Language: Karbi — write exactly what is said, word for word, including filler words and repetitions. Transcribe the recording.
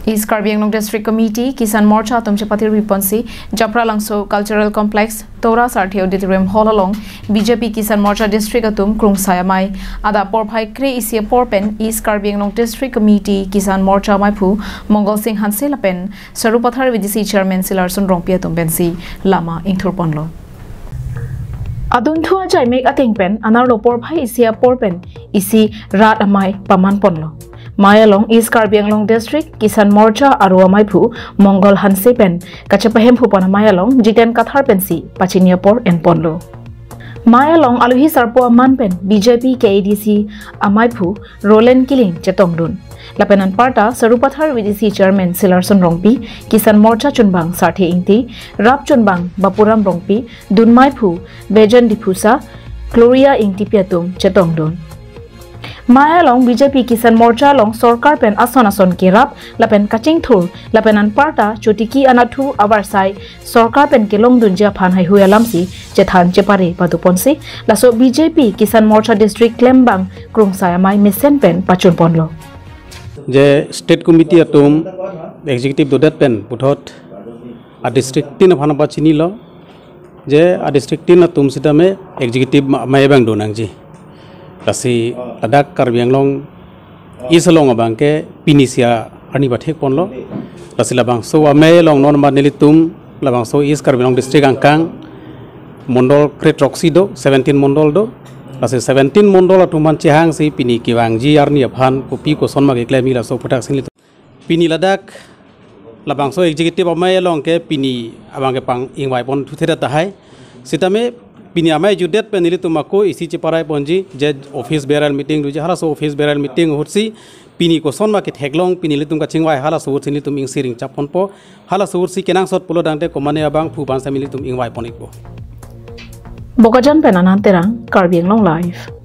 East Karbi Anglong District Committee Kisan Morcha atum chepathirpi ponsi Japralangso Cultural Complex, Tora Sarthe Auditorium Hall along B J P Kisan Morcha District atum Krungsai Amei adap porphai kre-isi apor pen East Karbi Anglong District Committee Kisan Morcha amaiphu Mongol Sing Hanse lapen Sarupathar V D C Chairman Silarson Rongpi atum pensi lama ingthur ponlo. Adunthu achaimek ateng pen anerlo porphai isi apor pen isi rat amei paman ponlo. Mei along East Karbi Anglong District Kisan Morcha aru amaiphu Mongol Hanse pen kachepahemphu pon amei along Jiten Kathar pensi pachini apor en ponlo. Mei along alohi sarpo aman pen B J P K A D C amaiphu Roland Killing chetongdun. Lapen anparta Sarupathar V D C Chairman Silarson Rongpi, Kisan Morcha chunbang Sarthe Ingti, rap chunbang Bapuram Rongpi, dunmeiphu Bejan Diphusa, Gloria Ingtipi atum chetongdun. Mei along B J P Kisan Morcha along sorkar pen ason ason kerap lapen kachingthur lapen anparta chotiki anatthu avarsai sorkar pen kelongdunji aphan haihui alamsi chethan chepare padu ponsi laso B J P Kisan Morcha District klembang Krungsai Amei mesen pen pachun ponlo. Je State Committee atum executive dodet pen puthot a district tin aphan pachinilo. Je a district tin atum sitame executive ma- amei abang donangji. Lasi ladak Karbi Anglong East along abang ke pini isi arni pathek ponlo. Lasi labangso amei along non ma nelitum labangso East Karbi Anglong District angkang mondol kre-throksi do, seventeen mondol do. Lasi seventeen mondol atum aphan chehangsi pini kevangji arni aphan kopi koson ma keklem, laso aphuthak si nelitum pini ladak labangso executive amei along ke pini abang ke pang-ingvai pon thuthe tahai. Sitame pini amei jutdet pen nelitum ako isi cheparai ponji, je office bearer meeting doji, halaso office bearer meeting ahutsi pini koson ma ketheklong, pini nelitum kachingvai halaso ahutsi nelitum ingsi ringchap ponpo, halaso ahutsi kenangsot pulo tangte komane abangphu aphan si nelitum ingvai pon-ikpo. Bokajan pen Anand Terang, Karbi Anglong Live.